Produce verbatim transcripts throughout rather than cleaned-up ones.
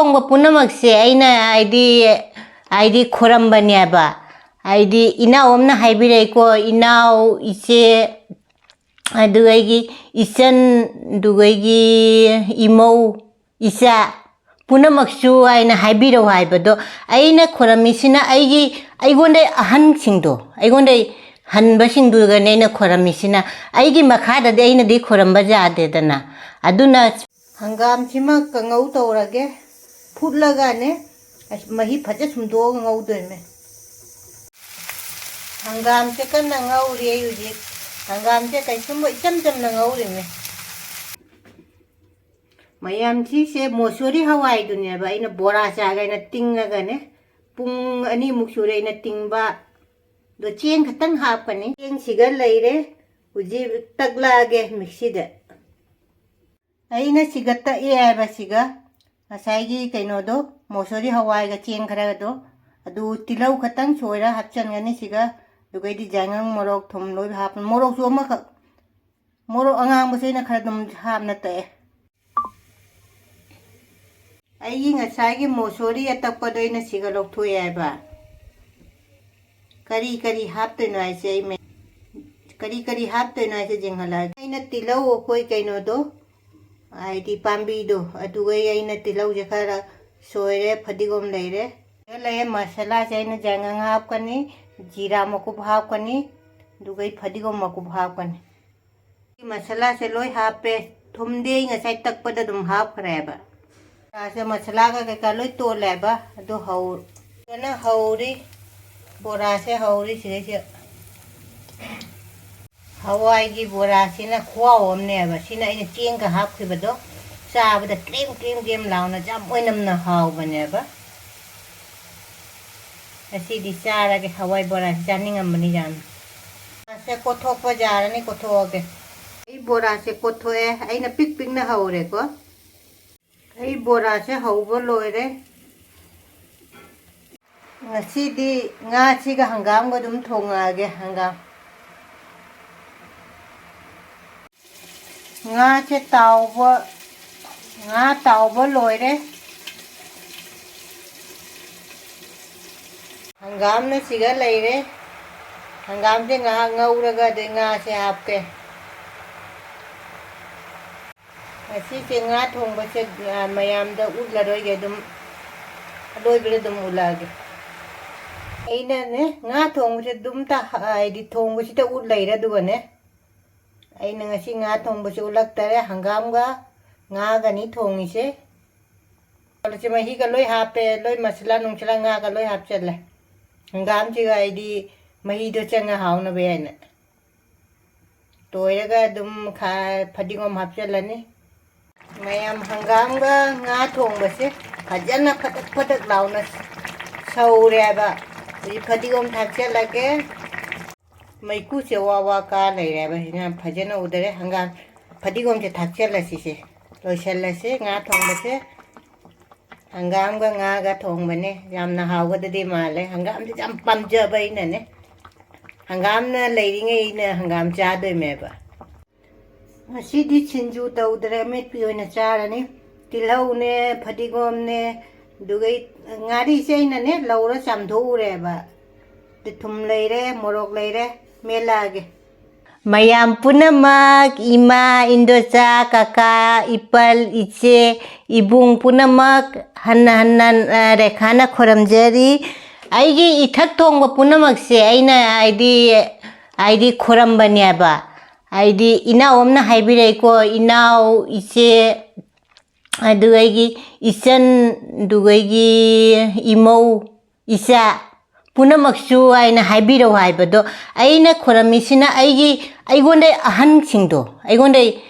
ꯊꯣꯡꯕ ꯄꯨꯝꯅꯃꯛꯁꯦ ꯑꯩꯅ ꯍꯥꯏꯗꯤ, ꯍꯥꯏꯗꯤ ꯈꯣꯏꯔꯝꯕꯅꯦꯕ꯫ ꯍꯥꯏꯗꯤ ꯏꯅꯥꯎ ꯑꯃꯅ ꯍꯥꯏꯕꯤꯔꯛꯏꯀꯣ, ꯏꯅꯥꯎ, ꯏꯆꯦ, ꯑꯗꯨꯒ ꯑꯩꯒꯤ ꯏꯆꯟ, ꯑꯗꯨꯒ ꯑꯩꯒꯤ ꯏꯃꯧ, ꯏꯆꯥ ꯄꯨꯝꯅꯃꯛꯁꯨ ꯍꯥꯏꯅ ꯍꯥꯏꯕꯤꯔꯛꯎ ꯍꯥꯏꯕꯗꯣ꯫ ꯑꯩꯅ ꯈꯣꯏꯔꯝꯃꯤꯁꯤꯅ ꯑꯩꯒꯤ, ꯑꯩꯉꯣꯟꯗ ꯑꯍꯟꯁꯤꯡꯗꯣ, ꯑꯩꯉꯣꯟꯗ ꯍꯟꯕꯁꯤꯡꯗꯨꯒꯅꯦ ꯑꯩꯅ ꯈꯣꯏꯔꯝꯃꯤꯁꯤꯅ꯫ ꯑꯩꯒꯤ ꯃꯈꯥꯗꯗꯤ ꯑꯩꯅꯗꯤ ꯈꯣꯏꯔꯝꯕ ꯌꯥꯗꯦꯗꯅ꯫ ꯑꯗꯨꯅ ꯍꯪꯒꯥꯝꯁꯤꯃ ꯀꯥꯡꯉꯧ ꯇꯧꯔꯒꯦ, ꯐꯨꯠꯂꯒꯅꯦ꯫ ꯑꯁ, ꯃꯍꯤ ꯐꯖ ꯁꯨꯝꯗꯣꯛꯑꯒ ꯉꯧꯗꯣꯏꯅꯦ꯫ ꯍꯪꯒꯥꯝꯁꯦ ꯀꯟꯅ ꯉꯧꯔꯤ ꯑꯩ ꯍꯧꯖꯤꯛ꯫ ꯍꯪꯒꯥꯝꯁꯦ ꯀꯩꯁꯨꯝ ꯏꯆꯝ ꯆꯝꯅ ꯉꯧꯔꯤꯅꯦ꯫ ꯃꯌꯥꯝ, ꯁꯤꯁꯦ ꯃꯣꯁꯣꯔꯤ ꯍꯋꯥꯏꯗꯨꯅꯦꯕ ꯑꯩꯅ ꯕꯣꯔꯥ ꯆꯥꯒꯦꯅ ꯇꯤꯡꯉꯒꯅꯦ꯫ ꯄꯨꯡ ꯑꯅꯤꯃꯨꯛ ꯁꯨꯔꯦ ꯑꯩꯅ ꯇꯤꯡꯕ꯫ ꯑꯗꯣ ꯆꯦꯡ ꯈꯛꯇꯪ ꯍꯥꯞꯀꯅꯤ꯫ ꯆꯦꯡꯁꯤꯒ ꯂꯩꯔꯦ꯫ ꯍꯧꯖꯤꯛ ꯇꯛꯂꯛꯑꯒꯦ ꯃꯤꯛꯁꯤꯗ꯫ ꯑꯩꯅ ꯁꯤꯒ ꯇꯛꯑꯦ ꯍꯥꯏꯕ, ꯁꯤꯒ ꯉꯁꯥꯏꯒꯤ ꯀꯩꯅꯣꯗꯣ, ꯃꯣꯁꯣꯔꯤ ꯍꯋꯥꯏꯒ ꯆꯦꯡ ꯈꯔꯒꯗꯣ, ꯑꯗꯨ ꯇꯤꯜꯍꯧ ꯈꯛꯇꯪ ꯁꯣꯏꯔ ꯍꯥꯞꯆꯟꯒꯅꯤ ꯁꯤꯒ꯫ ꯑꯗꯨꯒꯩꯗꯤ ꯌꯥꯏꯉꯪ, ꯃꯣꯔꯣꯛ, ꯊꯨꯝ ꯂꯣꯏ ꯍꯥꯞꯄ꯫ ꯃꯣꯔꯣꯛꯁꯨ ꯑꯃꯈꯛ, ꯃꯣꯔꯣꯛ ꯑꯉꯥꯡꯕꯁꯦ ꯑꯩꯅ ꯈꯔ ꯑꯗꯨꯝ ꯍꯥꯞꯅ ꯇꯛꯑꯦ꯫ ꯑꯩꯒꯤ ꯉꯁꯥꯏꯒꯤ ꯃꯣꯁꯣꯔꯤ ꯑꯇꯛꯄꯗꯣ ꯑꯩꯅ ꯁꯤꯒ ꯂꯧꯊꯣꯛꯑꯦ ꯍꯥꯏꯕ꯫ ꯀꯔꯤ ꯀꯔꯤ ꯍꯥꯞꯇꯣꯏꯅꯣ ꯍꯥꯏꯁꯦ ꯑꯩ ꯃꯦ-, ꯀꯔꯤ ꯀꯔꯤ ꯍꯥꯞꯇꯣꯏꯅꯣ ꯍꯥꯏꯁꯦ ꯌꯦꯡꯍꯜꯂꯛꯑꯒꯦ꯫ ꯑꯩꯅ ꯇꯤꯜꯍꯧ, ꯑꯩꯈꯣꯏ ꯀꯩꯅꯣꯗꯣ, ꯍꯥꯏꯗꯤ ꯄꯥꯝꯕꯤꯗꯣ, ꯑꯗꯨꯒꯩ ꯑꯩꯅ ꯇꯤꯜꯍꯧꯁꯦ ꯈꯔ ꯁꯣꯏꯔꯦ, ꯐꯗꯤꯒꯣꯝ ꯂꯩꯔꯦ꯫ ꯂꯩꯔꯦ, ꯃꯁꯥꯂꯥꯁꯦ ꯑꯩꯅ ꯌꯥꯏꯉꯪ ꯍꯥꯞꯀꯅꯤ, ꯖꯤꯔꯥ ꯃꯀꯨꯞ ꯍꯥꯞꯀꯅꯤ, ꯑꯗꯨꯒ ꯑꯩ ꯐꯗꯤꯒꯣꯝ ꯃꯀꯨꯞ ꯍꯥꯞꯀꯅꯤ꯫ ꯃꯁꯥꯂꯥꯁꯦ ꯂꯣꯏ ꯍꯥꯞꯄꯦ꯫ ꯊꯨꯝꯗꯤ ꯑꯩ ꯉꯁꯥꯏ ꯇꯛꯄꯗ ꯑꯗꯨꯝ ꯍꯥꯞꯈ꯭ꯔꯦꯕ꯫ ꯃꯁꯥꯂꯥꯒ ꯀꯩꯀꯥ ꯂꯣꯏ ꯇꯣꯜꯂꯦꯕ꯫ ꯑꯗꯨ ꯍꯧ-, ꯐꯖꯅ ꯍꯧꯔꯤ꯫ ꯕꯣꯔꯥꯁꯦ ꯍꯧꯔꯤ ꯁꯤꯗꯩꯁꯤꯗ꯫ ꯍꯋꯥꯏꯒꯤ ꯕꯣꯔꯥꯁꯤꯅ ꯈꯨꯍꯥꯎ ꯑꯃꯅꯦꯕ꯫ ꯁꯤꯅ ꯑꯩꯅ ꯆꯦꯡꯒ ꯍꯥꯞꯈꯤꯕꯗꯣ꯫ ꯆꯥꯕꯗ ꯀ꯭ꯔꯦꯝ ꯀ꯭ꯔꯦꯝ ꯀ꯭ꯔꯦꯝ ꯂꯥꯎꯅ ꯌꯥꯝ ꯑꯣꯏꯅꯝꯅ ꯍꯥꯎꯕꯅꯦꯕ꯫ ꯉꯁꯤꯗꯤ ꯆꯥꯔꯒꯦ꯫ ꯍꯋꯥꯏ ꯕꯣꯔꯥꯁꯤ ꯆꯥꯅꯤꯡꯉꯝꯕꯅꯤ ꯌꯥꯝꯅ꯫ ꯁꯦ ꯀꯣꯠꯊꯣꯛꯄ ꯌꯥꯔꯅꯤ, ꯀꯣꯠꯊꯣꯛꯑꯒꯦ꯫ ꯑꯩ ꯕꯣꯔꯥꯁꯦ ꯀꯣꯠꯊꯣꯛꯑꯦ꯫ ꯑꯩꯅ ꯄꯤꯛ ꯄꯤꯛꯅ ꯍꯧꯔꯦꯀꯣ꯫ ꯑꯩ ꯕꯣꯔꯥꯁꯦ ꯍꯧꯕ ꯂꯣꯏꯔꯦ꯫ ꯉꯁꯤꯗꯤ ꯉꯥꯁꯤꯒ ꯍꯪꯒꯥꯝꯒ ꯑꯗꯨꯝ ꯊꯣꯡꯉꯛꯑꯒꯦ꯫ ꯍꯪꯒꯥꯝ, ꯉꯥꯁꯦ ꯇꯥꯎꯕ, ꯉꯥ ꯇꯥꯎꯕ ꯂꯣꯏꯔꯦ꯫ ꯍꯪꯒꯥꯝꯅ ꯁꯤꯒ ꯂꯩꯔꯦ꯫ ꯍꯪꯒꯥꯝꯁꯦ ꯉꯥꯏꯍꯥꯛ ꯉꯧꯔꯒ ꯑꯗꯩ ꯉꯥꯁꯦ ꯍꯥꯞꯀꯦ꯫ ꯉꯁꯤꯁꯦ ꯉꯥ ꯊꯣꯡꯕꯁꯦ, ꯑ, ꯃꯌꯥꯝꯗ ꯎꯠꯂꯔꯣꯏꯒꯦ, ꯑꯗꯨꯝ ꯑꯂꯣꯏꯕꯗ ꯑꯗꯨꯝ ꯎꯠꯂꯛꯑꯒꯦ꯫ ꯑꯩꯅꯅꯦ, ꯉꯥ ꯊꯣꯡꯕꯁꯦ ꯑꯗꯨꯝ ꯇ-, ꯍꯥꯏꯗꯤ ꯊꯣꯡꯕꯁꯤꯗ ꯎꯠ ꯂꯩꯔꯦ, ꯑꯗꯨꯒꯅꯦ, ꯑꯩꯅ ꯉꯁꯤ ꯉꯥ ꯊꯣꯡꯕꯁꯦ ꯎꯠꯂꯛꯇꯔꯦ, ꯍꯪꯒꯥꯝꯒ ꯉꯥꯒꯅꯤ ꯊꯣꯡꯉꯤꯁꯦ꯫ ꯃꯍꯤꯒ ꯂꯣꯏ ꯍꯥꯞꯄꯦ, ꯂꯣꯏ ꯃꯁꯂꯥ ꯅꯨꯡꯁꯂꯥ ꯉꯥꯒ ꯂꯣꯏ ꯍꯥꯞꯆꯜꯂꯦ꯫ ꯍꯪꯒꯥꯝꯁꯤꯒ ꯑꯩꯗꯤ ꯃꯍꯤꯗꯣ ꯆꯪꯉ ꯍꯥꯎꯅꯕ ꯍꯥꯏꯅ꯫ ꯇꯣꯏꯔꯒ ꯑꯗꯨꯝ ꯈꯥ-, ꯐꯗꯤꯒꯣꯝ ꯍꯥꯞꯆꯜꯂꯅꯤ꯫ ꯃꯌꯥꯝ ꯍꯪꯒꯥꯝꯒ ꯉꯥ ꯊꯣꯡꯕꯁꯦ ꯐꯖꯅ ꯐꯗꯛ ꯐꯗꯛ ꯂꯥꯎꯅ ꯁꯧꯔꯦꯕ꯫ ꯍꯧꯖꯤꯛ ꯐꯗꯤꯒꯣꯝ ꯊꯥꯛꯆꯜꯂꯒꯦ꯫ ꯃꯩꯈꯨꯁꯦ ꯋꯥ ꯋꯥ ꯀꯥ ꯂꯩꯔꯦꯕ꯫ ꯍꯧꯖꯤꯛ ꯌꯥꯝ ꯐꯖꯅ ꯎꯗꯔꯦ꯫ ꯍꯪꯒꯥꯝ ꯐꯗꯤꯒꯣꯝꯁꯦ ꯊꯥꯛꯆꯜꯂꯁꯤꯁꯦ꯫ ꯂꯣꯏꯁꯜꯂꯁꯦ ꯉꯥ ꯊꯣꯡꯕꯁꯦ꯫ ꯍꯪꯒꯥꯝꯒ ꯉꯥꯒ ꯊꯣꯡꯕꯅꯦ꯫ ꯌꯥꯝꯅ ꯍꯥꯎꯒꯗꯗꯤ ꯃꯥꯜꯂꯦ꯫ ꯍꯪꯒꯥꯝꯁꯦ ꯌꯥꯝ ꯄꯥꯝꯖꯕ ꯑꯩꯅꯅꯦ꯫ ꯍꯪꯒꯥꯝꯅ ꯂꯩꯔꯤꯉꯩ ꯑꯩꯅ ꯍꯪꯒꯥꯝ ꯆꯥꯗꯣꯏꯅꯦꯕ꯫ ꯉꯁꯤꯗꯤ ꯁꯤꯡꯖꯨ ꯇꯧꯗ꯭ꯔꯦ, ꯑꯃꯦꯠꯄꯤ ꯑꯣꯏꯅ ꯆꯥꯔꯅꯤ꯫ ꯇꯤꯜꯍꯧꯅꯦ, ꯐꯗꯤꯒꯣꯝꯅꯦ, ꯑꯗꯨꯒ ꯉꯥꯔꯤꯁꯦ ꯑꯩꯅꯅꯦ ꯂꯧꯔ ꯆꯥꯝꯊꯣꯛꯎꯔꯦꯕ꯫ ꯑꯗ ꯊꯨꯝ ꯂꯩꯔꯦ, ꯃꯣꯔꯣꯛ ꯂꯩꯔꯦ, ꯃꯦꯠꯂꯛꯑꯒꯦ꯫ ꯃꯌꯥꯝ ꯄꯨꯝꯅꯃꯛ, ꯏꯃꯥ, ꯏꯟꯗꯣꯆꯥ, ꯀꯀꯥ, ꯏꯄꯜ, ꯏꯆꯦ, ꯏꯕꯨꯡ ꯄꯨꯝꯅꯃꯛ ꯍꯟꯅ ꯍꯟꯅ, ꯑ, ꯔꯦꯈꯥꯅ ꯈꯨꯔꯨꯝꯖꯔꯤ꯫ ꯑꯩꯒꯤ ꯏꯊꯛ ꯊꯣꯡꯕ ꯄꯨꯝꯅꯃꯛꯁꯦ ꯑꯩꯅ ꯍꯥꯏꯗꯤ, ꯍꯥꯏꯗꯤ ꯈꯨꯔꯝꯕꯅꯦꯕ꯫ ꯍꯥꯏꯗꯤ ꯏꯅꯥꯎ ꯑꯃꯅ ꯍꯥꯏꯕꯤꯔꯛꯏꯀꯣ, ꯏꯅꯥꯎ, ꯏꯆꯦ, ꯑꯗꯨꯒ ꯑꯩꯒꯤ ꯏꯆꯟ, ꯑꯗꯨꯒ ꯑꯩꯒꯤ ꯏꯃꯧ, ꯏꯆꯥ ꯄꯨꯝꯅꯃꯛꯁꯨ ꯑꯩꯅ ꯍꯥꯏꯕꯤꯔꯛꯎ ꯍꯥꯏꯕꯗꯣ, ꯑꯩꯅ ꯈꯨꯔꯝꯃꯤꯁꯤꯅ ꯑꯩꯒꯤ, ꯑꯩꯉꯣꯟꯗ ꯑꯍꯟꯁꯤꯡꯗꯣ, ꯑꯩꯉꯣꯟꯗ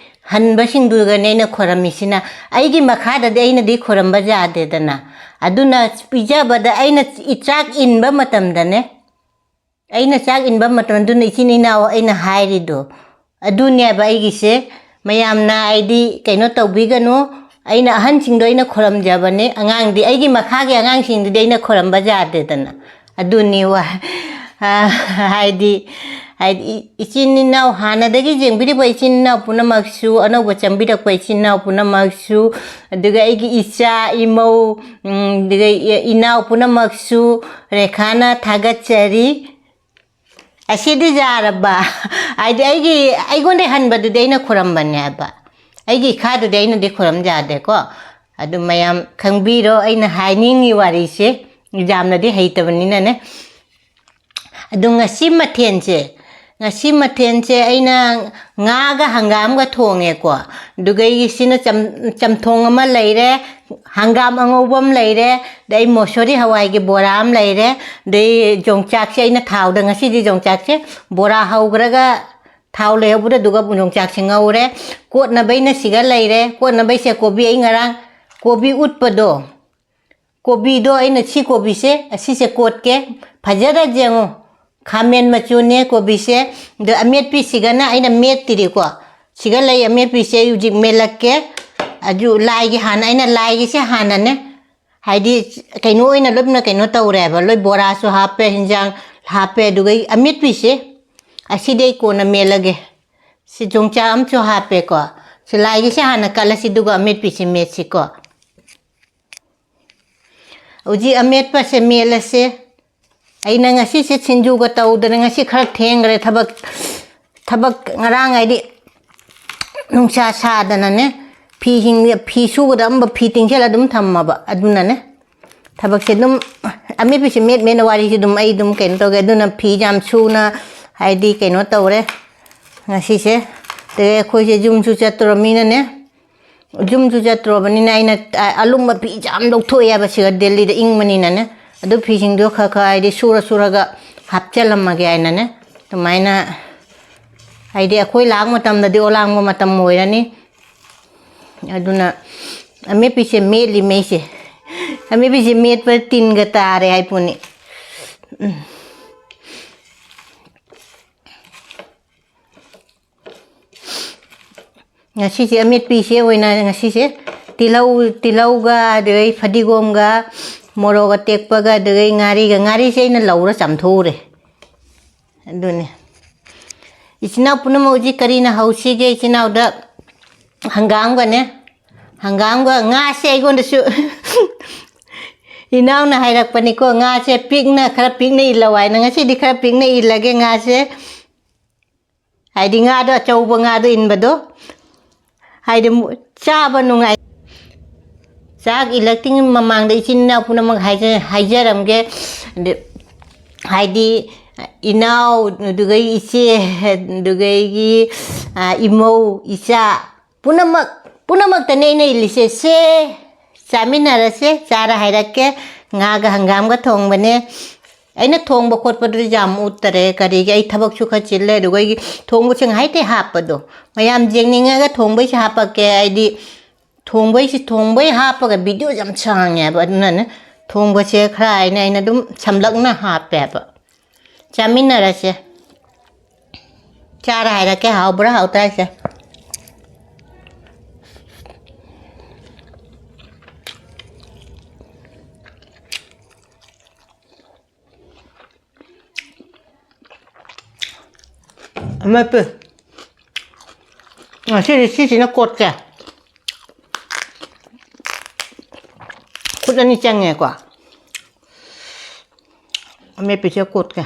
ꯍꯟꯕꯁꯤꯡꯗꯨꯒꯅꯦ ꯑꯩꯅ ꯈꯨꯔꯝꯃꯤꯁꯤꯅ꯫ ꯑꯩꯒꯤ ꯃꯈꯥꯗꯗꯤ ꯑꯩꯅꯗꯤ ꯈꯨꯔꯝꯕ ꯌꯥꯗꯦꯗꯅ꯫ ꯑꯗꯨꯅ ꯄꯤꯖꯕꯗ ꯑꯩꯅ ꯆꯥꯛ ꯏꯟꯕ ꯃꯇꯝꯗꯅꯦ, ꯑꯩꯅ ꯆꯥꯛ ꯏꯟꯕ ꯃꯇꯝꯗꯨꯅ ꯏꯆꯤꯟ ꯏꯅꯥꯎ ꯑꯩꯅ ꯍꯥꯏꯔꯤꯗꯣ ꯑꯗꯨꯅꯦꯕ ꯑꯩꯒꯤꯁꯦ꯫ ꯃꯌꯥꯝꯅ ꯍꯥꯏꯗꯤ ꯀꯩꯅꯣ ꯇꯧꯕꯤꯒꯅꯨ꯫ ꯑꯩꯅ ꯑꯍꯟꯁꯤꯡꯗꯣ ꯑꯩꯅ ꯈꯨꯔꯝꯖꯕꯅꯦ, ꯑꯉꯥꯡꯗꯤ, ꯑꯩꯒꯤ ꯃꯈꯥꯒꯤ ꯑꯉꯥꯡꯁꯤꯡꯗꯨꯗꯤ ꯑꯩꯅ ꯈꯨꯔꯝꯕ ꯌꯥꯗꯦꯗꯅ꯫ ꯑꯗꯨꯅꯤ ꯋꯥ-, ꯍꯥꯏꯗꯤ ꯍꯥꯏꯗꯤ ꯏ-, ꯏꯆꯤꯟ ꯏꯅꯥꯎ, ꯍꯥꯟꯅꯗꯒꯤ ꯌꯦꯡꯕꯤꯔꯤꯕ ꯏꯆꯤꯟ ꯏꯅꯥꯎ ꯄꯨꯝꯅꯃꯛꯁꯨ, ꯑꯅꯧꯕ ꯆꯪꯕꯤꯔꯛꯄ ꯏꯆꯤꯟ ꯏꯅꯥꯎ ꯄꯨꯝꯅꯃꯛꯁꯨ, ꯑꯗꯨꯒ ꯑꯩꯒꯤ ꯏꯆꯥ, ꯏꯃꯧ, ꯎꯝ, ꯑꯗꯨꯒ ꯏ-, ꯏꯅꯥꯎ ꯄꯨꯝꯅꯃꯛꯁꯨ ꯔꯦꯈꯥꯅ ꯊꯥꯒꯠꯆꯔꯤ꯫ ꯑꯁꯤꯗꯤ ꯌꯥꯔꯕ? ꯍꯥꯏꯗꯤ ꯑꯩꯒꯤ, ꯑꯩꯉꯣꯟꯗ ꯍꯟꯕꯗꯨꯗꯤ ꯑꯩꯅ ꯈꯨꯔꯝꯕꯅꯦ ꯍꯥꯏꯕ, ꯑꯩꯒꯤ ꯏꯈꯥꯗꯨꯗꯤ ꯑꯩꯅꯗꯤ ꯈꯨꯔꯝ ꯌꯥꯗꯦꯀꯣ꯫ ꯑꯗꯨ ꯃꯌꯥꯝ ꯈꯪꯕꯤꯔꯣ ꯑꯩꯅ ꯍꯥꯏꯅꯤꯡꯉꯤ ꯋꯥꯔꯤꯁꯦ, ꯌꯥꯝꯅꯗꯤ ꯍꯩꯇꯕꯅꯤꯅꯅꯦ꯫ ꯑꯗꯨ ꯉꯁꯤ ꯃꯊꯦꯜꯁꯦ, ꯉꯁꯤ ꯃꯊꯦꯜꯁꯦ ꯑꯩꯅ ꯉꯥꯒ ꯍꯪꯒꯥꯝꯒ ꯊꯣꯡꯉꯦꯀꯣ꯫ ꯑꯗꯨꯒ ꯑꯩꯒꯤꯁꯤꯅ ꯆꯝ-, ꯆꯝꯊꯣꯡ ꯑꯃ ꯂꯩꯔꯦ, ꯍꯪꯒꯥꯝ ꯑꯉꯧꯕ ꯑꯃ ꯂꯩꯔꯦ, ꯑꯗꯩ ꯑꯩ ꯃꯣꯁꯣꯔꯤ ꯍꯋꯥꯏꯒꯤ ꯕꯣꯔꯥ ꯑꯃ ꯂꯩꯔꯦ, ꯑꯗꯩ ꯌꯣꯡꯆꯥꯛꯁꯦ ꯑꯩꯅ ꯊꯥꯎꯗ ꯉꯁꯤꯗꯤ ꯌꯣꯡꯆꯥꯛꯁꯦ ꯕꯣꯔꯥ ꯍꯧꯈ꯭ꯔꯒ ꯊꯥꯎ ꯂꯩꯍꯧꯕꯗ ꯑꯗꯨꯒ ꯌꯣꯡꯆꯥꯛꯁꯦ ꯉꯧꯔꯦ꯫ ꯀꯣꯠꯅꯕꯩꯅ ꯁꯤꯒ ꯂꯩꯔꯦ, ꯀꯣꯠꯅꯕꯩꯁꯦ ꯀꯣꯕꯤ ꯑꯩ ꯉꯔꯥꯡ ꯀꯣꯕꯤ ꯎꯠꯄꯗꯣ, ꯀꯣꯕꯤꯗꯣ ꯑꯩꯅ ꯁꯤ ꯀꯣꯕꯤꯁꯦ, ꯑꯁꯤꯁꯦ ꯀꯣꯠꯀꯦ꯫ ꯐꯖꯅ ꯌꯦꯡꯉꯨ, ꯈꯥꯃꯦꯟ ꯃꯆꯨꯅꯦ ꯀꯣꯕꯤꯁꯦ꯫ ꯑꯗꯣ ꯑꯃꯦꯠꯄꯤꯁꯤꯒꯅ ꯑꯩꯅ ꯃꯦꯠꯇ꯭ꯔꯤꯀꯣ꯫ ꯁꯤꯒ ꯂꯩ ꯑꯃꯦꯠꯄꯤꯁꯦ ꯑꯩ ꯍꯧꯖꯤꯛ ꯃꯦꯠꯂꯛꯀꯦ꯫ ꯑꯗꯨ ꯂꯥꯏꯒꯤ ꯍꯥꯟꯅ, ꯑꯩꯅ ꯂꯥꯏꯒꯤꯁꯦ ꯍꯥꯟꯅꯅꯦ, ꯍꯥꯏꯗꯤ ꯀꯩꯅꯣ ꯑꯣꯏꯅ ꯂꯣꯏꯅ ꯀꯩꯅꯣ ꯇꯧꯔꯦꯕ꯫ ꯂꯣꯏ ꯕꯣꯔꯥꯁꯨ ꯍꯥꯞꯄꯦ, ꯍꯤꯟꯖꯥꯡ ꯍꯥꯞꯄꯦ, ꯑꯗꯨꯒ ꯑꯩ ꯑꯃꯦꯠꯄꯤꯁꯦ ꯑꯁꯤꯗꯤ ꯑꯩ ꯀꯣꯟꯅ ꯃꯦꯠꯂꯒꯦ꯫ ꯁꯤ ꯌꯣꯡꯆꯥꯛ ꯑꯃꯁꯨ ꯍꯥꯞꯄꯦꯀꯣ꯫ ꯁꯤ ꯂꯥꯏꯒꯤꯁꯦ ꯍꯥꯟꯅ ꯀꯠꯂꯁꯤ, ꯑꯗꯨꯒ ꯑꯃꯦꯠꯄꯤꯁꯦ ꯃꯦꯠꯁꯤꯀꯣ꯫ ꯍꯧꯖꯤꯛ ꯑꯃꯦꯠꯄꯁꯦ ꯃꯦꯠꯂꯁꯦ꯫ ꯑꯩꯅ ꯉꯁꯤꯁꯦ ꯁꯤꯡꯖꯨꯒ ꯇꯧꯗꯅ, ꯉꯁꯤ ꯈꯔ ꯊꯦꯡꯈ꯭ꯔꯦ꯫ ꯊꯕꯛ, ꯊꯕꯛ ꯉꯔꯥꯡ ꯍꯥꯏꯗꯤ ꯅꯨꯡꯁꯥ ꯁꯥꯗꯅꯅꯦ, ꯐꯤꯁꯤꯡ, ꯐꯤ ꯁꯨꯒꯗꯕ ꯐꯤ ꯇꯤꯡꯁꯤꯜꯂ ꯑꯗꯨꯝ ꯊꯝꯃꯕ, ꯑꯗꯨꯅꯅꯦ ꯊꯕꯛꯁꯦ ꯑꯗꯨꯝ, ꯑꯃꯦꯠꯄꯤꯁꯦ ꯃꯦꯠ ꯃꯦꯠꯅ ꯋꯥꯔꯤꯁꯦ ꯑꯗꯨꯝ ꯑꯩ ꯑꯗꯨꯝ ꯀꯩꯅꯣ ꯇꯧꯒꯦ꯫ ꯑꯗꯨꯅ ꯐꯤ ꯌꯥꯝ ꯁꯨꯅ ꯍꯥꯏꯗꯤ ꯀꯩꯅꯣ ꯇꯧꯔꯦ ꯉꯁꯤꯁꯦ꯫ ꯑꯗꯩ ꯑꯩꯈꯣꯏꯁꯦ ꯌꯨꯝꯁꯨ ꯆꯠꯇꯣꯔꯃꯤꯅꯅꯦ, ꯌꯨꯝꯁꯨ ꯆꯠꯇ꯭ꯔꯣꯕꯅꯤꯅ ꯑꯩꯅ ꯑ-, ꯑꯂꯨꯝꯕ ꯐꯤ ꯌꯥꯝ ꯂꯧꯊꯣꯛꯑꯦꯕ, ꯁꯤꯒ ꯗꯦꯜꯂꯤꯗ ꯏꯪꯕꯅꯤꯅꯅꯦ꯫ ꯑꯗꯨ ꯐꯤꯁꯤꯡꯗꯣ ꯈꯔ ꯈꯔ ꯍꯥꯏꯗꯤ ꯁꯨꯔ ꯁꯨꯔꯒ ꯍꯥꯞꯆꯜꯂꯝꯃꯒꯦ ꯍꯥꯏꯅꯅꯦ, ꯑꯗꯨꯃꯥꯏꯅ ꯍꯥꯏꯗꯤ ꯑꯩꯈꯣꯏ ꯂꯥꯛ ꯃꯇꯝꯗꯗꯤ ꯑꯣꯂꯥꯡꯕ ꯃꯇꯝ ꯑꯣꯏꯔꯅꯤ꯫ ꯑꯗꯨꯅ ꯑꯃꯦꯠꯄꯤꯁꯦ ꯃꯦꯠꯂꯤ ꯃꯩꯁꯦ, ꯑꯃꯦꯠꯄꯤꯁꯦ ꯃꯦꯠꯄ ꯇꯤꯟꯒ ꯇꯥꯔꯦ ꯍꯥꯏ ꯄꯣꯠꯅꯤ꯫ ꯎꯝ꯫ ꯉꯁꯤꯁꯦ ꯑꯃꯦꯠꯄꯤꯁꯦ ꯑꯣꯏꯅ ꯉꯁꯤꯁꯦ ꯇꯤꯜꯍꯧ, ꯇꯤꯜꯍꯧꯒ, ꯑꯗꯨꯗꯩ ꯐꯗꯤꯒꯣꯝꯒ, ꯃꯣꯔꯣꯛ ꯑꯇꯦꯛꯄꯒ, ꯑꯗꯨꯗꯩ ꯉꯥꯔꯤꯒ, ꯉꯥꯔꯤꯁꯦ ꯑꯩꯅ ꯂꯧꯔ ꯆꯥꯝꯊꯣꯛꯎꯔꯦ꯫ ꯑꯗꯨꯅꯦ꯫ ꯏꯆꯤꯟ ꯏꯅꯥꯎ ꯄꯨꯝꯅꯃꯛ ꯍꯧꯖꯤꯛ ꯀꯔꯤꯅ ꯍꯧꯁꯤꯒꯦ? ꯏꯆꯤꯟ ꯏꯅꯥꯎꯗ ꯍꯪꯒꯥꯝꯒꯅꯦ, ꯍꯪꯒꯥꯝꯒ ꯉꯥꯁꯦ ꯑꯩꯉꯣꯟꯗꯁꯨ ꯏꯅꯥꯎꯅ ꯍꯥꯏꯔꯛꯄꯅꯤꯀꯣ, "ꯉꯥꯁꯦ ꯄꯤꯛꯅ, ꯈꯔ ꯄꯤꯛꯅ ꯏꯜꯂꯧ" ꯍꯥꯏꯅ꯫ ꯉꯁꯤꯗꯤ ꯈꯔ ꯄꯤꯛꯅ ꯏꯜꯂꯒꯦ ꯉꯥꯁꯦ, ꯍꯥꯏꯗꯤ ꯉꯥꯗꯣ, ꯑꯆꯧꯕ ꯉꯥꯗꯣ ꯏꯟꯕꯗꯣ, ꯍꯥꯏꯗꯤ ꯃꯨ-, ꯆꯥꯕ ꯅꯨꯡꯉꯥꯏ꯫ ꯆꯥꯛ ꯏꯜꯂꯛꯇ꯭ꯔꯤꯉꯩ ꯃꯃꯥꯡꯗ ꯏꯆꯤꯟ ꯏꯅꯥꯎ ꯄꯨꯝꯅꯃꯛ ꯍꯥꯏꯖ-, ꯍꯥꯏꯖꯔꯝꯒꯦ꯫ ꯑꯗ-, ꯍꯥꯏꯗꯤ ꯏꯅꯥꯎ, ꯑꯗꯨꯒ ꯏꯆꯦ, ꯑꯗꯨꯒ ꯑꯩꯒꯤ, ꯑ, ꯏꯃꯧ, ꯏꯆꯥ, ꯄꯨꯝꯅꯃꯛ, ꯄꯨꯝꯅꯃꯛꯇꯅꯦ ꯑꯩꯅ ꯏꯜꯂꯤꯁꯦ꯫ ꯁꯦ, ꯆꯥꯃꯤꯟꯅꯔꯁꯦ, ꯆꯥꯔ ꯍꯥꯏꯔꯛꯀꯦ꯫ ꯉꯥꯒ ꯍꯪꯒꯥꯝꯒ ꯊꯣꯡꯕꯅꯦ꯫ ꯑꯩꯅ ꯊꯣꯡꯕ ꯈꯣꯠꯄꯗꯨꯗꯤ ꯌꯥꯝ ꯎꯠꯇꯔꯦ, ꯀꯔꯤꯒꯤ, ꯑꯩ ꯊꯕꯛꯁꯨ ꯈꯔ ꯆꯤꯜꯂꯦ꯫ ꯑꯗꯨꯒ ꯑꯩꯒꯤ ꯊꯣꯡꯕꯁꯦ ꯉꯥꯏꯍꯥꯛꯇ ꯍꯥꯞꯄꯗꯣ, ꯃꯌꯥꯝ ꯌꯦꯡꯅꯤꯡꯉꯒ ꯊꯣꯡꯕꯩꯁꯦ ꯍꯥꯞꯄꯛꯀꯦ꯫ ꯍꯥꯏꯗꯤ ꯊꯣꯡꯕꯩꯁꯦ, ꯊꯣꯡꯕꯩ ꯍꯥꯞꯄꯒ ꯚꯤꯗꯤꯑꯣꯁꯦ ꯌꯥꯝ ꯁꯥꯡꯉꯦꯕ, ꯑꯗꯨꯅꯅꯦ ꯊꯣꯡꯕꯁꯦ ꯈꯔ ꯍꯥꯏꯅ ꯑꯩꯅ ꯑꯗꯨꯝ ꯁꯝꯂꯞꯅ ꯍꯥꯞꯄꯦꯕ꯫ ꯆꯥꯃꯤꯟꯅꯔꯁꯦ꯫ ꯆꯥꯔ ꯍꯥꯏꯔꯛꯀꯦ, ꯍꯥꯎꯕ꯭ꯔꯥ ꯍꯥꯎꯇ꯭ꯔꯥ ꯍꯥꯏꯁꯦ꯫ ꯑꯃꯦꯠꯄ꯫ ꯉꯁꯤꯗꯤ ꯁꯤꯁꯤꯅ ꯀꯣꯠꯀꯦ꯫ ꯈꯨꯠ ꯑꯅꯤ ꯆꯪꯉꯦꯀꯣ꯫ ꯑꯃꯦꯠꯄꯁꯦ ꯀꯣꯠꯀꯦ꯫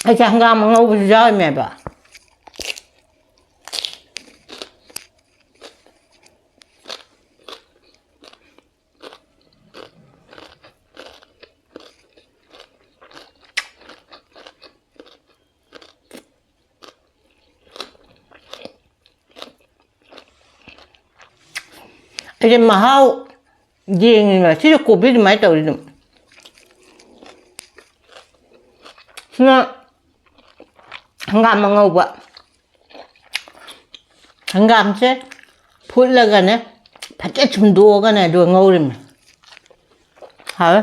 ꯑꯩꯁꯦ ꯍꯪꯒꯥꯝ ꯑꯉꯧꯕꯁꯨ ꯌꯥꯎꯔꯤꯃꯦꯕ꯫ ꯑꯩꯁꯦ ꯃꯍꯥꯎ ꯌꯦꯡꯉꯤꯕ꯫ ꯁꯤꯁꯨ ꯀꯣꯕꯤ ꯑꯗꯨꯃꯥꯏꯅ ꯇꯧꯔꯤ ꯑꯗꯨꯝ꯫ ꯁꯤꯅ ꯍꯪꯒꯥꯝ ꯑꯉꯧꯕ꯫ ꯍꯪꯒꯥꯝꯁꯦ ꯐꯨꯠꯂꯒꯅꯦ, ꯐꯖꯅ ꯁꯨꯝꯗꯣꯛꯑꯒꯅꯦ, ꯑꯗꯨꯒ ꯉꯧꯔꯤꯕꯅꯦ꯫ ꯍꯥꯎꯋꯦ꯫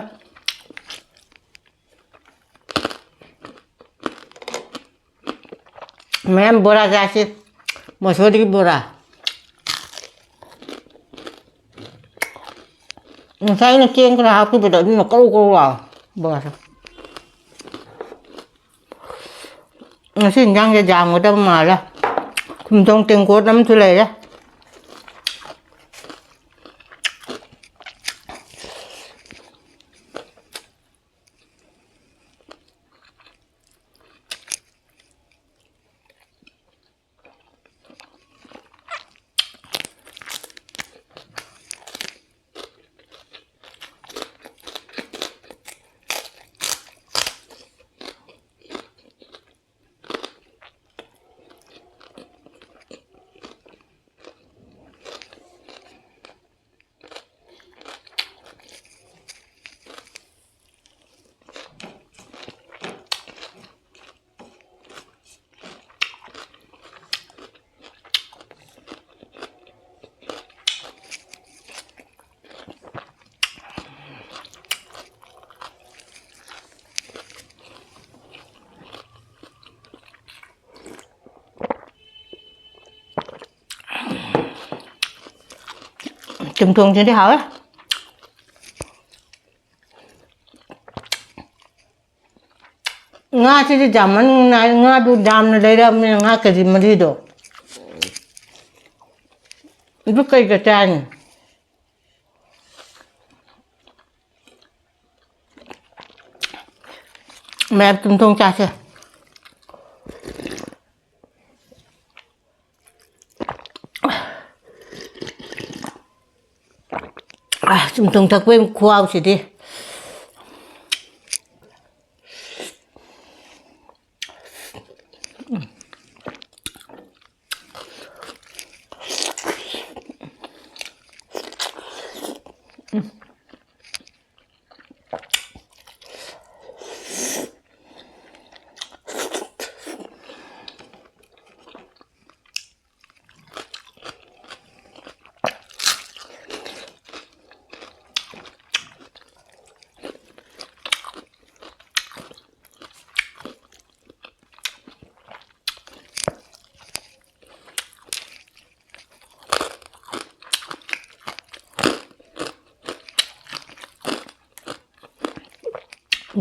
ꯃꯌꯥꯝ ꯕꯣꯔꯥ ꯆꯥꯁꯤ, ꯃꯁꯣꯔꯤꯒꯤ ꯕꯣꯔꯥ꯫ ꯉꯁꯥꯏ ꯑꯩꯅ ꯆꯦꯡ ꯈꯔ ꯍꯥꯞꯈꯤꯕꯗꯣ ꯑꯗꯨꯅ ꯀꯧ ꯀꯧ ꯂꯥꯎ꯫ ꯕꯣꯔꯥꯁꯦ꯫ ꯉꯁꯤ ꯏꯟꯖꯥꯡꯁꯦ ꯌꯥꯝꯒꯗꯕ ꯃꯥꯜꯂꯦ꯫ ꯈꯨꯝꯊꯣꯡ ꯇꯦꯡꯀꯣꯠ ꯑꯃꯁꯨ ꯂꯩꯔꯦ꯫ ꯆꯝꯊꯣꯡꯁꯤꯗꯤ ꯍꯥꯎꯋꯦ꯫ ꯉꯥꯁꯤꯗꯤ ꯌꯥꯝꯃꯟ-, ꯉꯥꯗꯨ ꯌꯥꯝꯅ ꯂꯩꯔꯛꯑꯕꯅꯤꯅ ꯉꯥ ꯀꯦ ꯖꯤ ꯃꯔꯤꯗꯣ꯫ ꯑꯗꯨ ꯀꯩꯒ ꯆꯥꯅꯤ? ꯃꯌꯥꯝ ꯆꯝꯊꯣꯡ ꯆꯥꯁꯦ꯫ ꯑꯥ, ꯆꯝꯊꯣꯡ ꯊꯛꯄꯩ ꯈꯨꯍꯥꯎꯁꯤꯗꯤ꯫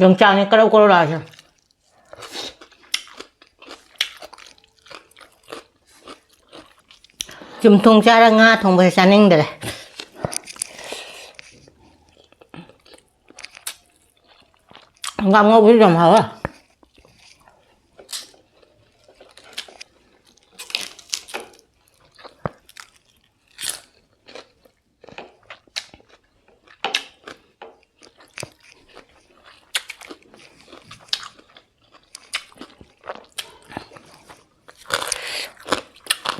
ꯌꯣꯡꯆꯥꯛꯅꯤ ꯀꯔꯧ ꯀꯔꯧ ꯂꯥꯎꯔꯤꯁꯦ꯫ ꯆꯝꯊꯣꯡ ꯆꯥꯔ ꯉꯥ ꯊꯣꯡꯕꯁꯦ ꯆꯥꯅꯤꯡꯗꯔꯦ꯫ ꯍꯪꯒꯥꯝ ꯉꯧꯕꯁꯨ ꯌꯥꯝ ꯍꯥꯎꯋꯦ꯫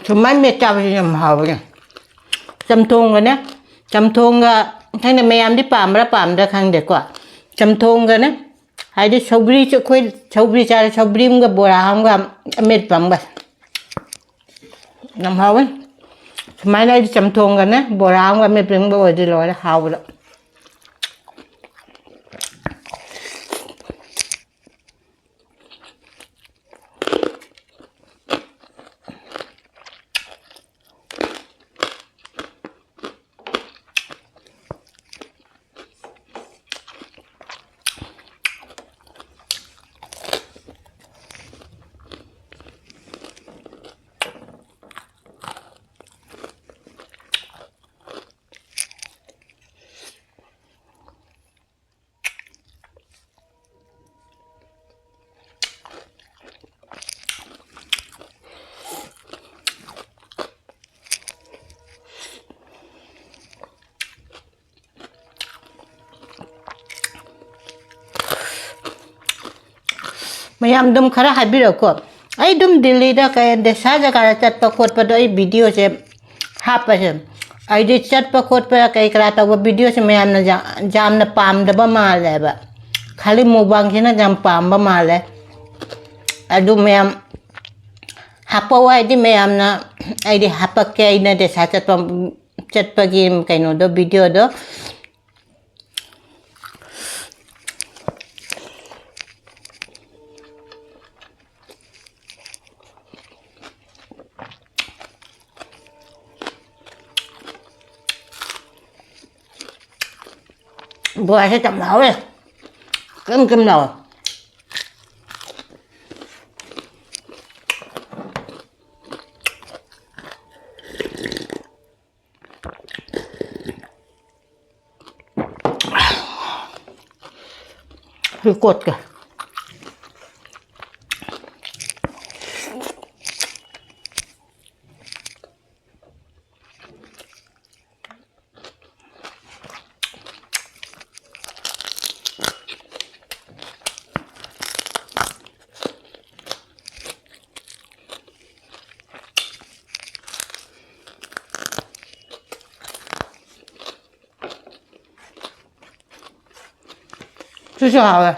ꯁꯨꯃꯥꯏꯅ ꯃꯦꯠ ꯆꯥꯕꯁꯦ ꯌꯥꯝ ꯍꯥꯎꯕꯅꯦ꯫ ꯆꯝꯊꯣꯡꯒꯅꯦ, ꯆꯝꯊꯣꯡꯒ, ꯈꯪꯗꯦ, ꯃꯌꯥꯝꯗꯤ ꯄꯥꯝꯕ꯭ꯔꯥ ꯄꯥꯝꯗ꯭ꯔꯥ ꯈꯪꯗꯦꯀꯣ꯫ ꯆꯝꯊꯣꯡꯒꯅꯦ, ꯍꯥꯏꯗꯤ ꯁꯧꯒ꯭ꯔꯤꯁꯨ ꯑꯩꯈꯣꯏ ꯁꯧꯒ꯭ꯔꯤ ꯆꯥꯔꯦ, ꯁꯧꯒ꯭ꯔꯤ ꯑꯃꯒ ꯕꯣꯔꯥ ꯑꯃꯒ ꯑꯃꯦꯠꯄ ꯑꯃꯒ꯫ ꯌꯥꯝ ꯍꯥꯎꯋꯦ꯫ ꯁꯨꯃꯥꯏꯅ ꯑꯩꯗꯤ ꯆꯝꯊꯣꯡꯒꯅꯦ, ꯕꯣꯔꯥ ꯑꯃꯒ ꯑꯃꯦꯠꯄ ꯑꯃꯒ ꯑꯣꯏꯗꯤ ꯂꯣꯏꯔꯦ ꯍꯥꯎꯕꯗ꯫ ꯃꯌꯥꯝ ꯑꯗꯨꯝ ꯈꯔ ꯍꯥꯏꯕꯤꯔꯛꯎꯀꯣ꯫ ꯑꯩ ꯑꯗꯨꯝ ꯗꯤꯜꯂꯤꯗ ꯀꯩ ꯗꯦꯁꯥ ꯖꯒꯥꯗ ꯆꯠꯄ ꯈꯣꯠꯄꯗꯣ ꯑꯩ ꯚꯤꯗꯤꯑꯣꯁꯦ ꯍꯥꯞꯄꯁꯦ꯫ ꯑꯩꯗꯤ ꯆꯠꯄ ꯈꯣꯠꯄ ꯀꯩ ꯀꯔꯥ ꯇꯧꯕ ꯚꯤꯗꯤꯑꯣꯁꯦ ꯃꯌꯥꯝꯅ ꯌꯥ-, ꯌꯥꯝꯅ ꯄꯥꯝꯗꯕ ꯃꯥꯜꯂꯦꯕ꯫ ꯈꯥꯂꯤ ꯃꯨꯛꯕꯥꯡꯁꯤꯅ ꯌꯥꯝ ꯄꯥꯝꯕ ꯃꯥꯜꯂꯦ꯫ ꯑꯗꯨ ꯃꯌꯥꯝ ꯍꯥꯞꯄꯛꯑꯣ ꯍꯥꯏꯗꯤ ꯃꯌꯥꯝꯅ ꯑꯩꯗꯤ ꯍꯥꯞꯄꯛꯀꯦ, ꯑꯩꯅ ꯗꯦꯁꯥ ꯆꯠꯄ, ꯆꯠꯄꯒꯤ ꯀꯩꯅꯣꯗꯣ, ꯚꯤꯗꯤꯑꯣꯗꯣ꯫ ꯕꯣꯔꯥꯁꯦ ꯌꯥꯝ ꯍꯥꯎꯋꯦ꯫ ꯀꯟ ꯀꯟ ꯂꯥꯎꯋꯦ꯫ ꯁꯤ ꯀꯣꯠꯀꯦ꯫ ꯁꯤꯁꯨ ꯍꯥꯎꯋꯦ꯫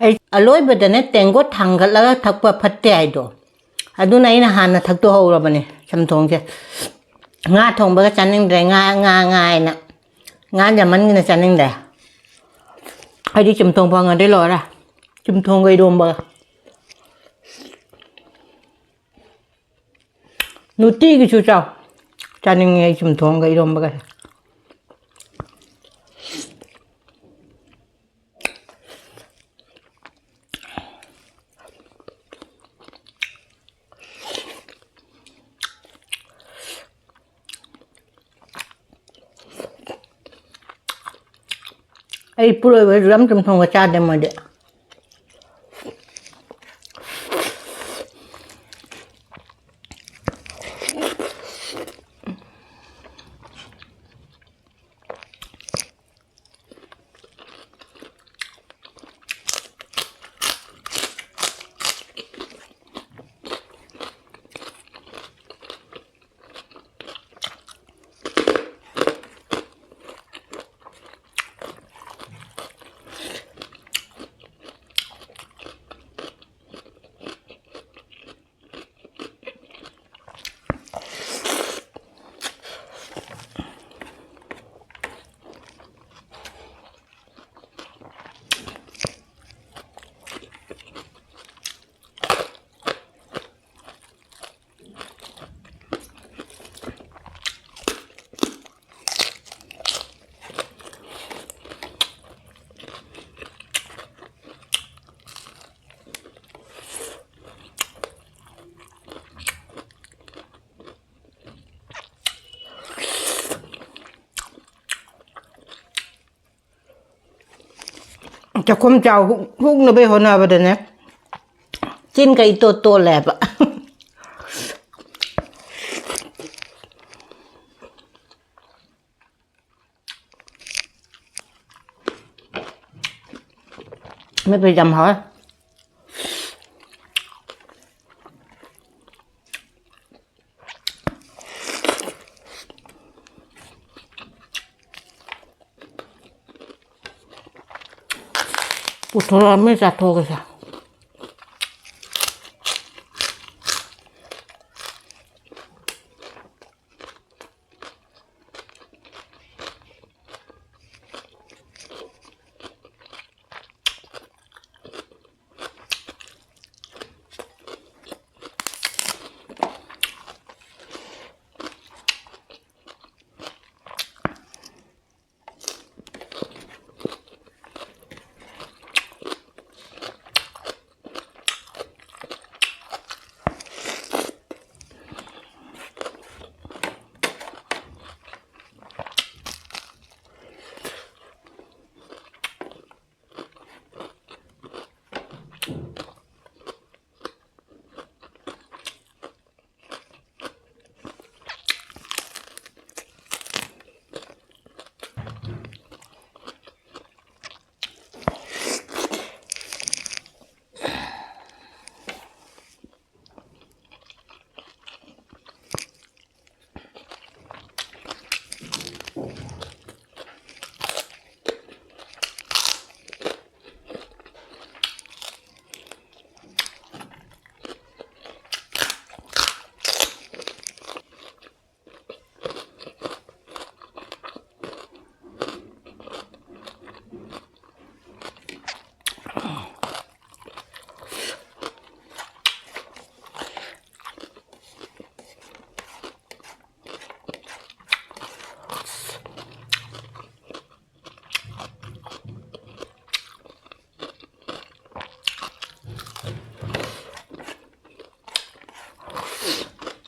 ꯑꯩ ꯑꯂꯣꯏꯕꯗꯅꯦ ꯇꯦꯡꯀꯣꯠ ꯊꯥꯡꯒꯠꯂꯒ ꯊꯛꯄ ꯐꯠꯇꯦ ꯍꯥꯏꯗꯣ, ꯑꯗꯨꯅ ꯑꯩꯅ ꯍꯥꯟꯅ ꯊꯛꯇꯣꯛꯍꯧꯔꯕꯅꯦ ꯆꯝꯊꯣꯡꯁꯦ꯫ ꯉꯥ ꯊꯣꯡꯕꯒ ꯆꯥꯅꯤꯡꯗ꯭ꯔꯦ, ꯉꯥ, ꯉꯥ, ꯉꯥ ꯍꯥꯏꯅ꯫ ꯉꯥ ꯌꯥꯝꯃꯟꯒꯤꯅ ꯆꯥꯅꯤꯡꯗ꯭ꯔꯦ꯫ ꯑꯩꯗꯤ ꯆꯝꯊꯣꯡ ꯐꯪꯉꯗꯤ ꯂꯣꯏꯔꯦ꯫ ꯆꯝꯊꯣꯡꯒ ꯏꯔꯣꯝꯕꯒ꯫ ꯅꯨꯡꯇꯤꯒꯤꯁꯨ ꯆꯥꯎ꯫ ꯆꯥꯅꯤꯡꯉꯦ ꯑꯩ ꯆꯝꯊꯣꯡꯒ ꯏꯔꯣꯝꯕꯒ꯫ ꯑꯩ ꯄꯨꯔꯣꯏꯕ ꯌꯥꯝ ꯆꯝꯊꯣꯡꯒ ꯆꯥꯗꯦ ꯃꯣꯏꯗꯤ꯫ ꯆꯥꯛꯈꯨꯝ ꯆꯥꯎ ꯍꯨꯛ-, ꯍꯨꯛꯅꯕꯩ ꯍꯣꯠꯅꯕꯗꯅꯦ ꯆꯤꯟ ꯀꯩ ꯇꯣꯠ ꯇꯣꯠꯂꯦꯕ꯫ ꯃꯦꯠꯄ ꯌꯥꯝ ꯍꯥꯎꯋꯦ꯫ ꯄꯨꯊꯣꯔꯛꯑꯝꯃꯦ, ꯆꯥꯊꯣꯛꯑꯒꯦꯁꯦ꯫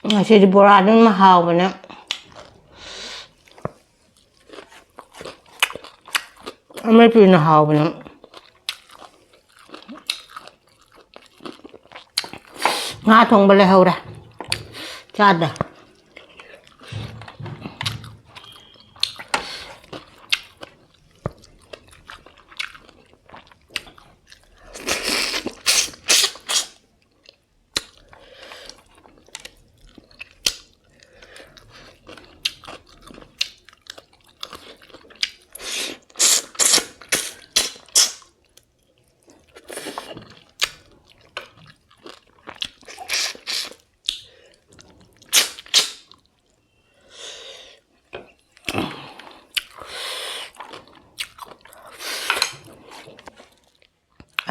ꯉꯁꯤꯗꯤ ꯕꯣꯔꯥꯗꯨꯅ ꯍꯥꯎꯕꯅꯦ꯫ ꯑꯃꯦꯠꯄꯤꯅ ꯍꯥꯎꯕꯅꯦ꯫ ꯉꯥ ꯊꯣꯡꯕ ꯂꯩꯍꯧꯔꯦ, ꯆꯥꯗ꯫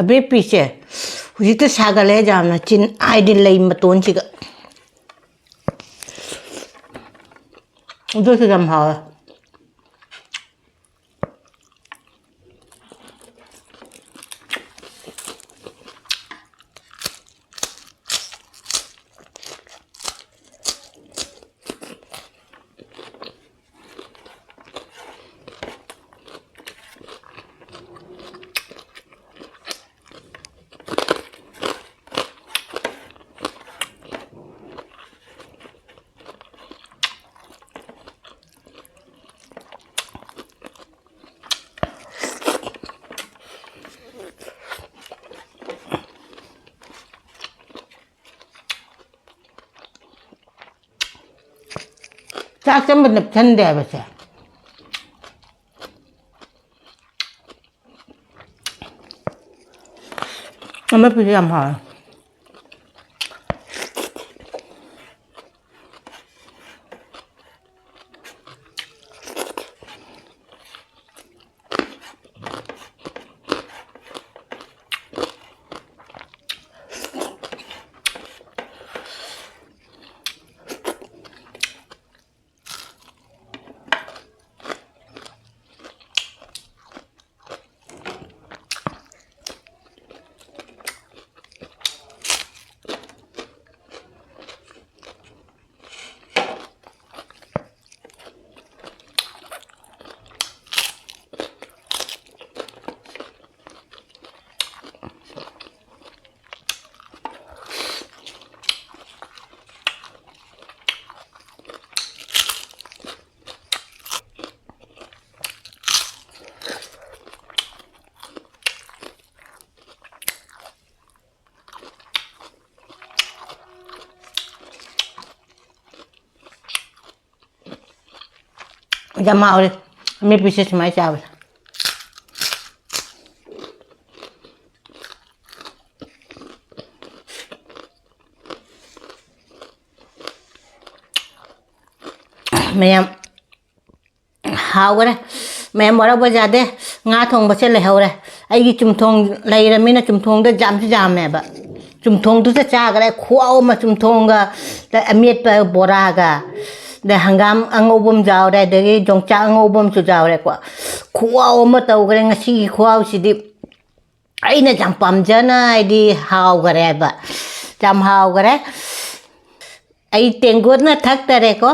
ꯑꯕꯦꯄꯤꯁꯦ ꯍꯧꯖꯤꯛꯇ ꯁꯥꯒꯠꯂꯦ ꯌꯥꯝꯅ, ꯆꯤꯟ ꯍꯥꯏꯗꯤ ꯂꯩ ꯃꯇꯣꯟꯁꯤꯒ꯫ ꯑꯗꯨꯁꯨ ꯌꯥꯝ ꯍꯥꯎꯋꯦ꯫ ꯆꯥꯛ ꯆꯪꯕ ꯅꯞꯁꯟꯗꯦ ꯍꯥꯏꯕꯁꯦ꯫ ꯑꯃꯦꯠꯄꯁꯦ ꯌꯥꯝ ꯍꯥꯎꯋꯦ꯫ ꯌꯥꯝ ꯍꯥꯎꯔꯦ꯫ ꯑꯃꯦꯠꯄꯤꯁꯦ ꯁꯨꯃꯥꯏꯅ ꯆꯥꯕꯁꯦ꯫ ꯃꯌꯥꯝ ꯍꯥꯎꯈꯔꯦ꯫ ꯃꯌꯥꯝ ꯋꯥꯔꯧꯕ ꯌꯥꯗꯦ꯫ ꯉꯥ ꯊꯣꯡꯕꯁꯦ ꯂꯩꯍꯧꯔꯦ꯫ ꯑꯩꯒꯤ ꯆꯨꯝꯊꯣꯡ ꯂꯩꯔꯃꯤꯅ ꯆꯨꯝꯊꯣꯡꯗ ꯌꯥꯝꯁꯨ ꯌꯥꯝꯃꯦꯕ꯫ ꯆꯨꯝꯊꯣꯡꯗꯨꯗ ꯆꯥꯈ꯭ꯔꯦ꯫ ꯈꯨꯍꯥꯎ ꯑꯃ ꯆꯨꯝꯊꯣꯡꯒ, ꯑꯃꯦꯠꯄ ꯕꯣꯔꯥꯒ, ꯑꯗ ꯍꯪꯒꯥꯝ ꯑꯉꯧꯕ ꯑꯃ ꯌꯥꯎꯔꯦ, ꯑꯗꯒꯤ ꯌꯣꯡꯆꯥꯛ ꯑꯉꯧꯕ ꯑꯃꯁꯨ ꯌꯥꯎꯔꯦꯀꯣ꯫ ꯈꯨꯍꯥꯎ ꯑꯃ ꯇꯧꯈ꯭ꯔꯦ ꯉꯁꯤꯒꯤ ꯈꯨꯍꯥꯎꯁꯤꯗꯤ꯫ ꯑꯩꯅ ꯌꯥꯝ ꯄꯥꯝꯖꯅ ꯍꯥꯏꯗꯤ ꯍꯥꯎꯈꯔꯦꯕ꯫ ꯌꯥꯝ ꯍꯥꯎꯈꯔꯦ꯫ ꯑꯩ ꯇꯦꯡꯀꯣꯠꯅ ꯊꯛꯇꯔꯦꯀꯣ꯫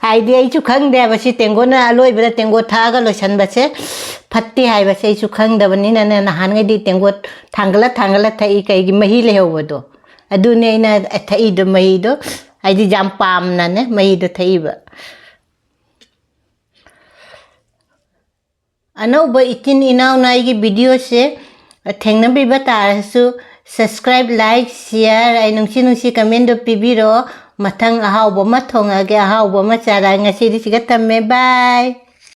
ꯍꯥꯏꯗꯤ ꯑꯩꯁꯨ ꯈꯪꯗꯦꯕ ꯁꯤ ꯇꯦꯡꯀꯣꯠꯅ ꯑꯂꯣꯏꯕꯗ ꯇꯦꯡꯀꯣꯠ ꯊꯛꯑꯒ ꯂꯣꯏꯁꯟꯕꯁꯦ ꯐꯠꯇꯦ ꯍꯥꯏꯕꯁꯦ ꯑꯩꯁꯨ ꯈꯪꯗꯕꯅꯤꯅꯅꯦ, ꯅꯍꯥꯟꯈꯩꯗꯤ ꯇꯦꯡꯀꯣꯠ ꯊꯥꯡꯒꯠꯂ ꯊꯥꯡꯒꯠꯂ ꯊꯛꯏ, ꯀꯩꯒꯤ ꯃꯍꯤ ꯂꯩꯍꯧꯕꯗꯣ꯫ ꯑꯗꯨꯅꯦ ꯑꯩꯅ ꯊꯛꯏꯗꯣ ꯃꯍꯤꯗꯣ꯫ ꯍꯥꯏꯗꯤ ꯌꯥꯝ ꯄꯥꯝꯅꯅꯦ ꯃꯍꯤꯗꯣ ꯊꯛꯏꯕ꯫ ꯑꯅꯧꯕ ꯏꯆꯤꯟ ꯏꯅꯥꯎꯅ ꯑꯩꯒꯤ ꯚꯤꯗꯤꯑꯣꯁꯦ ꯊꯦꯡꯅꯕꯤꯕ ꯇꯥꯔꯁꯨ, subscribe, like, share, ꯑꯩ ꯅꯨꯡꯁꯤ ꯅꯨꯡꯁꯤ commentꯗꯣ ꯄꯤꯕꯤꯔꯛꯑꯣ꯫ ꯃꯊꯪ ꯑꯍꯥꯎꯕ ꯑꯃ ꯊꯣꯡꯉꯛꯑꯒꯦ, ꯑꯍꯥꯎꯕ ꯑꯃ ꯆꯥꯔꯛꯑꯒꯦ꯫ ꯉꯁꯤꯗꯤ ꯁꯤꯒ ꯊꯝꯃꯦ, bye꯫